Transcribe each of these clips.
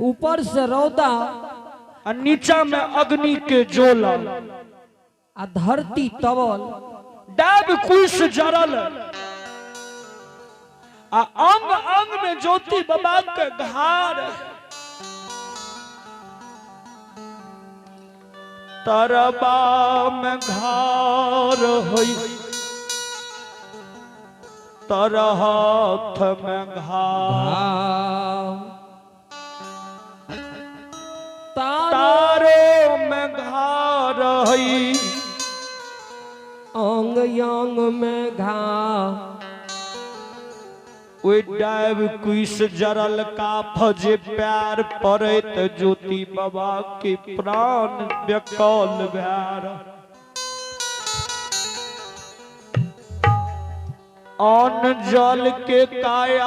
ऊपर से रौदा आ नीचा में अग्नि के जोला आ धरती तबल डैब कुश जरल आ अंग अंग में ज्योति बाबा के घार तरबा में घार होई तरहथ में घार तारो में घार होई अंग अंग में घा ओहि डाइव कुइस जरल का फजे प्यार पड़ैत ज्योति बाबा के प्राण बेकल भैर अन्न जल के काया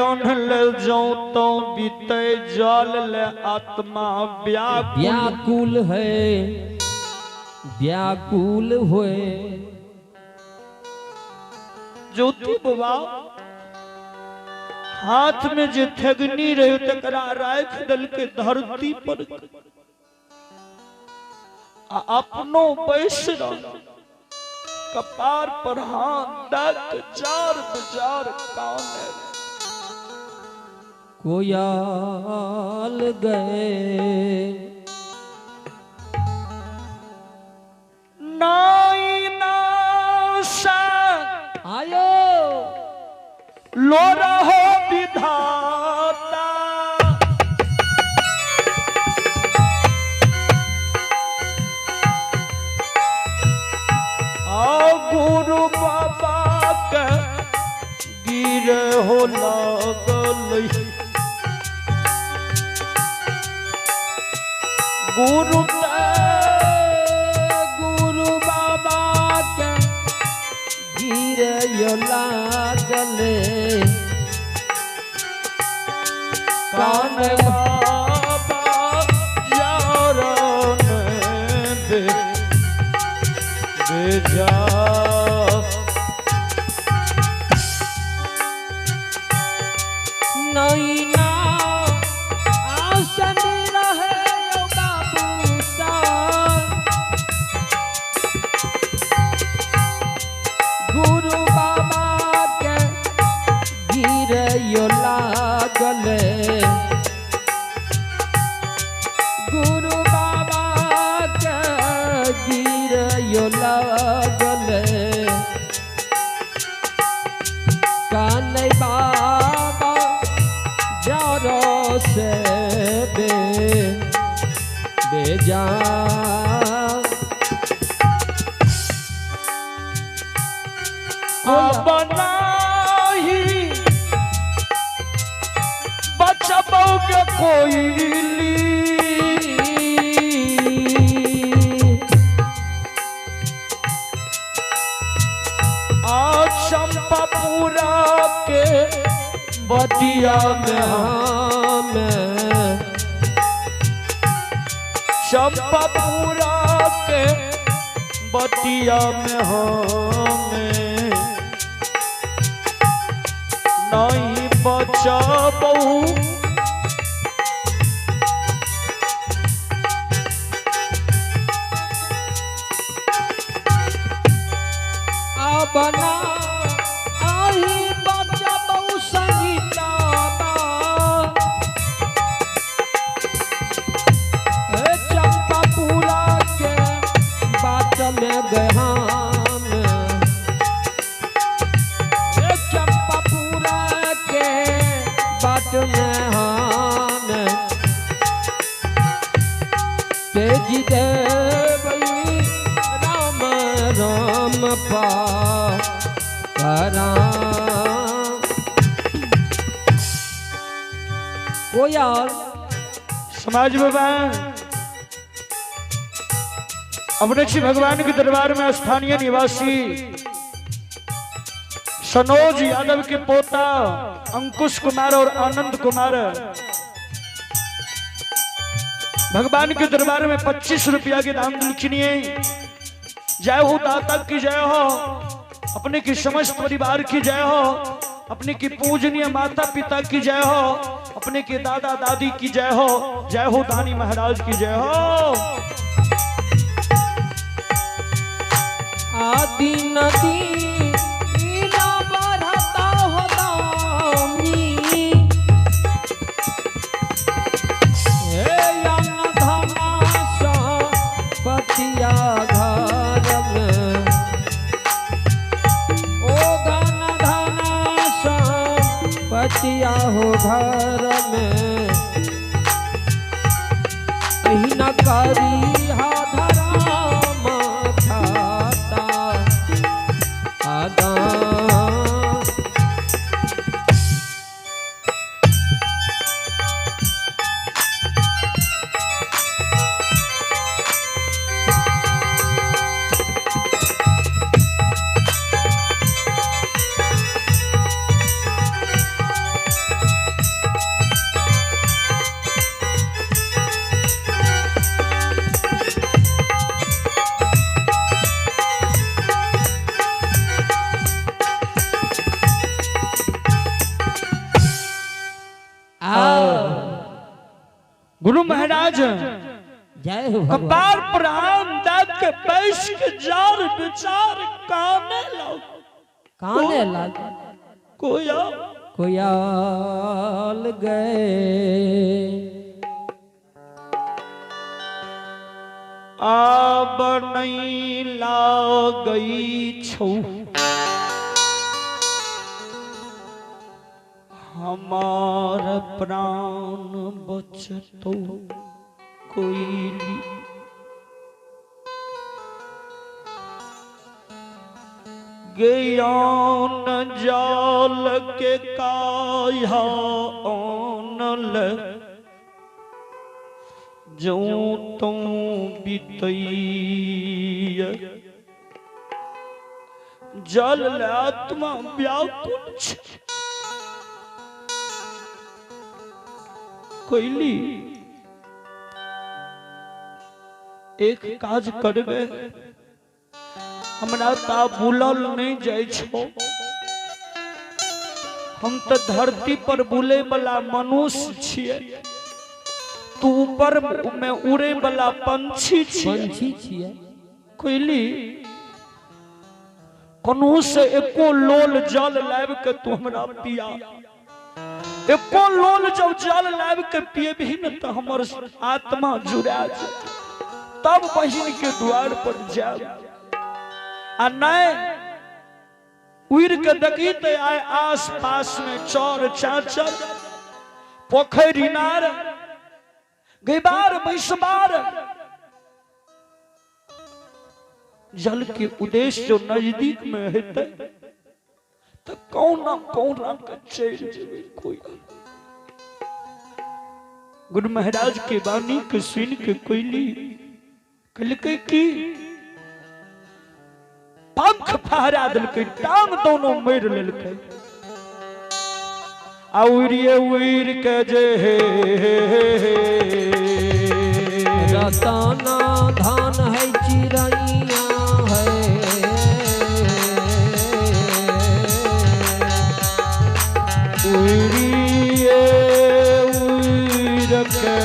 अन्न ले जाऊं तो बीते जल ले आत्मा व्याकुल व्याकुल है व्याकुल होए। ज्योति बाबा हाथ में जे थेगनी रहे तकरा राख दल के धरती पर आ अपनो बैस रह कपार पर हाथ दक जार बजार कान कोयल गए नाई नासा आयो लो रहो विधाता आ गुरु बाबा के गिर हो लागल गुरु गुरु बाबा के गिर लागल कान बाबा यारन दे बेजा नैना आसन रहे बाबू सा गुरु बाबा के गिर लागल गुरु बाबा के गिर लागल कान बाबा जरो से बे बेजा बनाही बचबोगे कोयली आ चंपापुरा के बतिया में हम चंपापुरा के बतिया में हमें नहीं बचबू बना आही बचबौ संगीता चंपापुरा के बात में गहाम चंपापुरा के बात में हम तेज देव राम राम पा कोयल समाज बाबा अपने श्री भगवान के दरबार में स्थानीय निवासी सनोज यादव के पोता अंकुश कुमार और आनंद कुमार भगवान के दरबार में 25 रुपया के दान दिलखिनिए। जय हो दाता की जय हो, अपने की समस्त परिवार की जय हो, अपने की पूजनीय माता पिता की जय हो अपने के दादा दादी की जय हो। जय हो दानी महाराज की जय हो। आदि नदी ना बढ़ता हो दामी, हे धमाशा पतिया घर में, ओ धन धनाशा पतिया हो घर में, अहिना करी धराम खाता आदा। गुरु महाराज जय हो भगवान। कपार प्राण दे के बैस के जार विचार काने लग, काने लग कोया कोयाल गए। आब नहीं लागई छौ हमार प्राण बचतो कोइली। ज्ञान जाल के काया आनल जो तुम बीतई, जल आत्मा व्याकुल छे। कोइली एक काज करबे, हमरा ता बुलल नहीं जाय छो, हम तो धरती पर बुले वाला मनुष्य छिए, तू ऊपर में उड़े वाला पंछी छिए। पंछी छिए। कोइली कोनो से एको लोल जल लाब के तू हमरा पिया, एको लोल जब जल लाब के पिएबही न तो हमर आत्मा जुड़ा जाए, तब बहिन के द्वार पर जाब। आ नहीं उड़ के देखी तो आए आस पास में चौर चाचर पोखरि इनार गैबार बैसबार, जल के उद्देश्य जो नजदीक में हेतै तो कौना कौना के चलि जेबै कोई। गुरु महाराज के वाणी के सुन के कोइली कहलकै कि पंख फहरा देलकै, टांग दोनों मारि लेलकै, आ उड़िए उड़ के जे हे रतना धान है चिड़ैया है, उड़िए उड़ के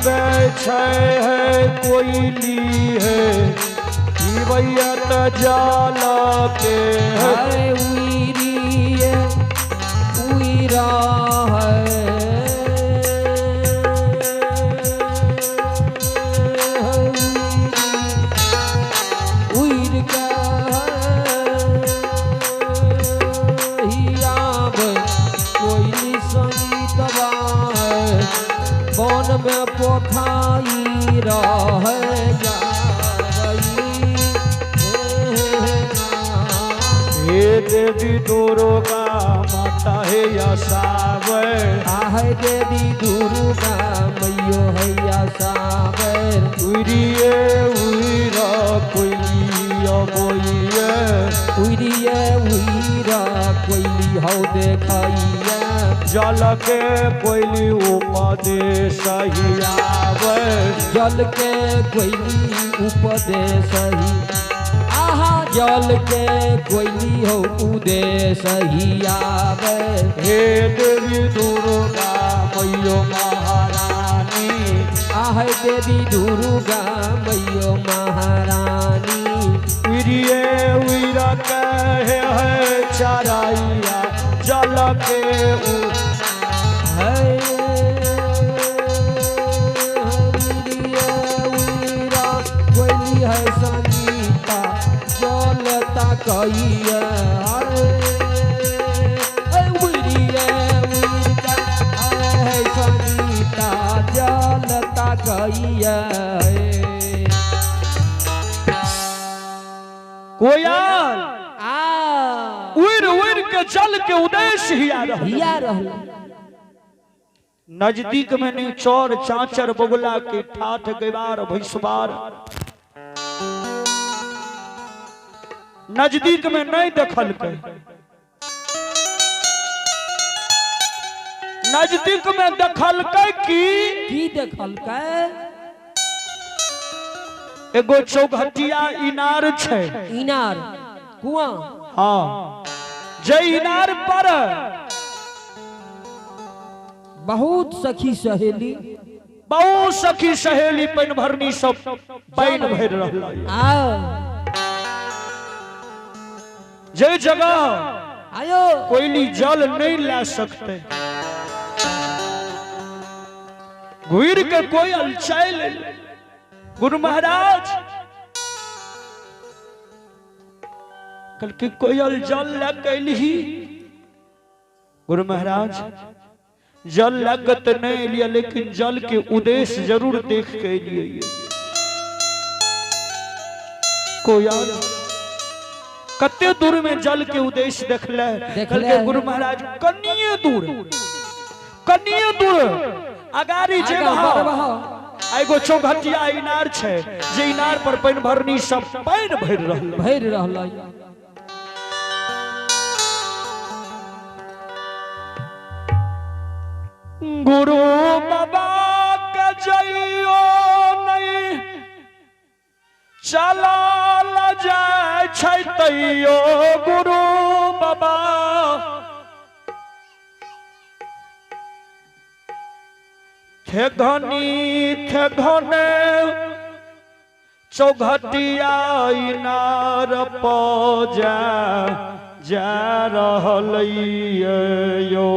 बैठे है कोयली है, जीवैया जाला के है उइरिए उइरा है, उइर के हियाब कोयली संगीतवा है, वन में पोखाई रह जाई। हे देवी दुर्गा माता हे आसावे, आहे देवी दुर्गा मैयो है आसावे, उड़िए उड़ा कोयली अबोइए, उड़िए उड़ा कोयली हौ देखाइए, जल के कोयली उपदेश आवे, जल के कोयली उपदेश ही। आहा जल के कोयली हो उदेश हियावे। हे देवी दुर्गा मैयो महारानी, आहे देवी दुर्गा मैयो महारानी। वीरिये वीर कहे है चराइया जल के उ है वीरिये वीरा कोयली है संगीता जल ताकैया। वीरिये वीरा है संगीता जल ताकैया। कोयल आ उड़ उड़ के जल के उद्देश्य हिया रहल हिया रहल। नजदीक में नहीं चौर चाचर बगुला के ठाठ गवार भैंसवार नजदीक में नहीं देखल के। नजदीक में देखल के की देखल के एगो चौघटिया इनार छै, इनार कुआं। हाँ, जे इनार पर बहुत सखी सहेली, बहुत सखी सहेली पानि भरनी सब पानि भरि रहल। आ जे जगह आयो कोयली जल नहीं ला सकते, घुर के कोयल चल। गुरु महाराज कल के कोयल जल लग गई। गुरु महाराज जल लगत नहीं लिया, लेकिन जल के उद्देश्य जरूर देख के लिए। कोयल कते दूर में जल के उद्देश्य देखले। कल के गुरु महाराज कनिए दूर, कनिए दूर अगारी जे एगो चौघटिया इनार छै, जे इनार पर पानि भरनी सब पानि भरि रहल भरि रहल। गुरु बाबा के जइयो नहीं चलल जाय छै तैयो गुरु बाबा थे घने चौघटिया इनार पर जा जा रहल यो।